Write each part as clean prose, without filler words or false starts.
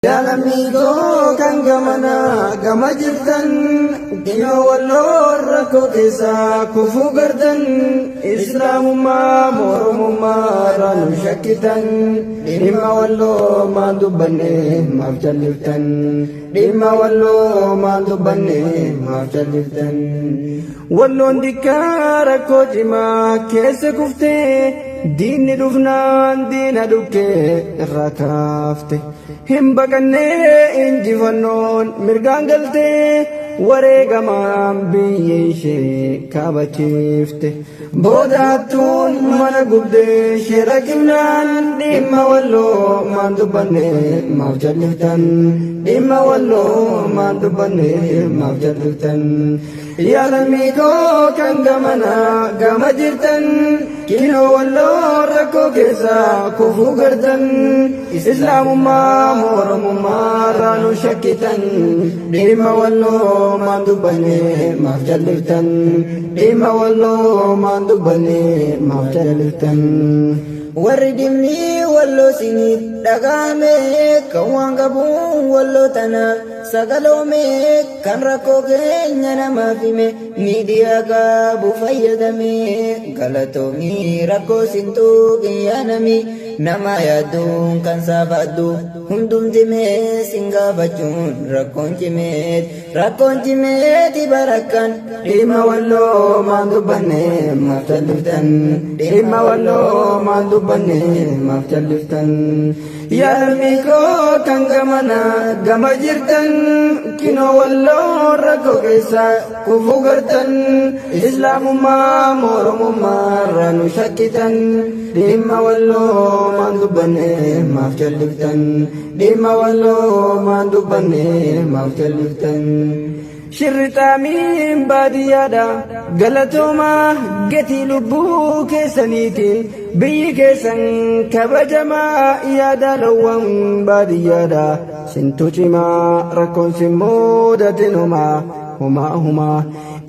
Jaalamii koo kan gamanaa gama jirtan Kinoo walloo rakkoo keessaa kufuu gartan Islaamummaa Oromummaa irraa nu shakkitan Dhimma walloo maan dubbanne maaf jalliftan Dhimma walloo maan dubbanne maaf jalliftan Walloon dikkaa rakkoo cimaa keessa kuftee Diinni dhufnaan diina dhukkee irraa kaafte Hin baqannee injifannoon mirgaan galtee wareegamaan biyya ishee kabachiifte. Boodaattuun mana gubdee ishee rakkinaan dhimma walloo maan dubbanne maaf jalliftan. Dhimma walloo maan dubbanne maaf jalliftan. Yaa lammii koo kan gamanaa gama jirtan kinoo walloo rakkoo keessaa kufuu gartan islaamummaa oromummaa irraa nu shakkitan dhimma walloo maan dubbanne maaf jalliftan dhimma walloo maan dubbanne maaf jalliftan. Warri dhimmi walloo isiniif dhaga'ame kan waan qabuun walloo tanaaf sagaloome kan rakkoo keenya namaaf hime miidiyaa qabu fayyadame galatoomii rakkoo sintuu qiyyaanami nama yaadduun kan saafadhu hundumti mee sin gaafachuun rakkoon cimeet rakkoon cimeeti barakkan. Dhimma walloo maan dubbanne maaf jalliftan dhimma walloo maan dubbanne maaf jalliftan. Yaa lammii koo kan gamanaa gama jirtan kinoo walloo rakkoo keessa kufuu gartan islaamummaa oromummaa irraa nu shakkitan dhimma walloo maan dubbanne maaf jalliftan dhimma walloo maan dubbanne maaf jalliftan. Shirrixaamiin baadiyyaadha galatoomaa gatii lubbuu keessaniitiin biyyi keessan kabajamaa yaada loowwan baadiyyaadha sintu cimaa rakkoon sin muudatin homaa homaa homaa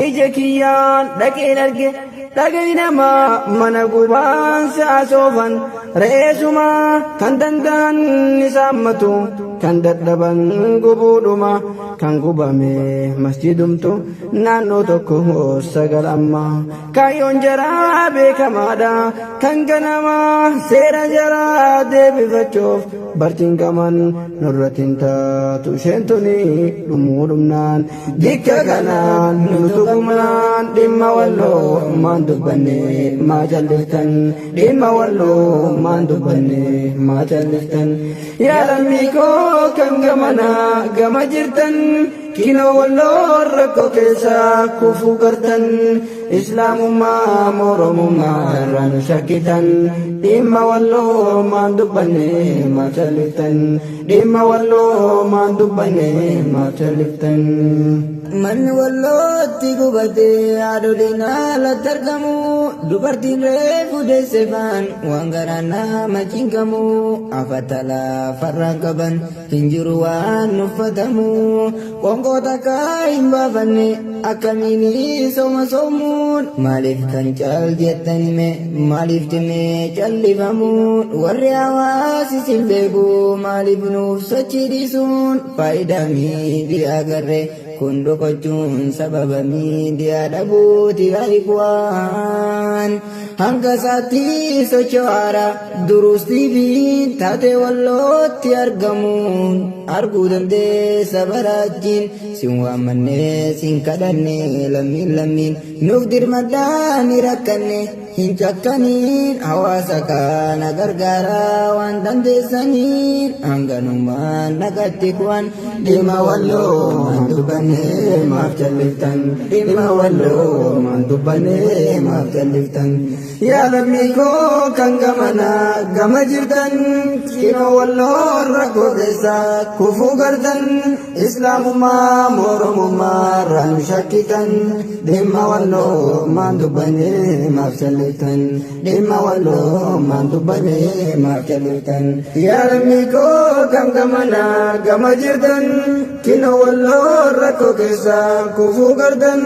ija kiyyaan dhaqeen arge dhaga'i namaa mana gubaan sa'a soofan re'eesumaa kan danda'an ni saammatu kan dadhaban gubuudhuma kan gubame masjidumtu naannoo tokko sagal amma kaayyoon jaraa beekamaadha kan ganamaa seera jaraa deebifachuuf bartiin qaman nurratti hin taatu isheen tuni dhumuu dhumnaan dikka kanaan nu tuqumnaan dhimma walloo maan dubbanne maa jalliftan dhimma walloo maan dubbanne maa jalliftan. Yaa lammii koo kan gamanaa gama jirtan kinoo walloo rakkoo keessa kufuu gartan islaamummaa oromummaa irraa nu shakkitan dhimma walloo maan dubbanne maaf jalliftan dhimma walloo maan dubbanne maaf jalliftan. Manni wallootti gubatee haadholiin alatti argamu dubartiin reefu deesse faan waan garaan nama cinqamu afata lafarraan qaban hin jiru waan uffatamu qoonqoo takka hin baafanne akkamiin sooma soomuun maaliif kan cal jettan hime maaliif timee callifamuun warri hawaasi sin beeku maaliif nuuf sochii dhiisuun faayidaa miidiyaa garree kun dhokachuun sababa miidiyaa dhabuuti haikwaan hanga isaatti socho'aara duruus tiiviin taatee wallootti argamuun arguu dandeessa baraachiin sin waammannee sin kadhanne lammiin lammiin nuuf dirmadhaa ni rakkanne hin cakkaniin hawaasa kana gargaaraa waan dandeessaniin hanganumaan nagatti ku'an. Dhimma walloo maan dubbanne maaf jalliftan dhimma walloo maan dubbanne maaf jalliftan. Yaa lammii koo kan gamanaa gama jirtan kinoo walloo rakkoo keessa kufuu gartan islaamummaa oromummaa irraa nu shakkitan dhimma walloo maan dubbanne maaf jalliftan dhimma walloo maan dubbanne maaf jalliftan. Yaa lammii koo kan gamanaa gama jirtan kinoo walloo rakkoo keessa kufuu gartan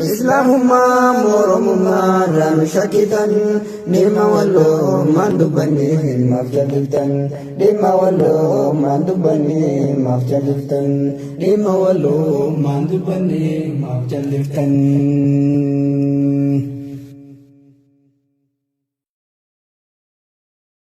islaamummaa oromummaa irraa nu shakkitan. Dhimma walloo maan dubbannee maaf jalliftan? Dhimma walloo maan dubbannee maaf jalliftan? Dhimma walloo maan dubbannee maaf jalliftan?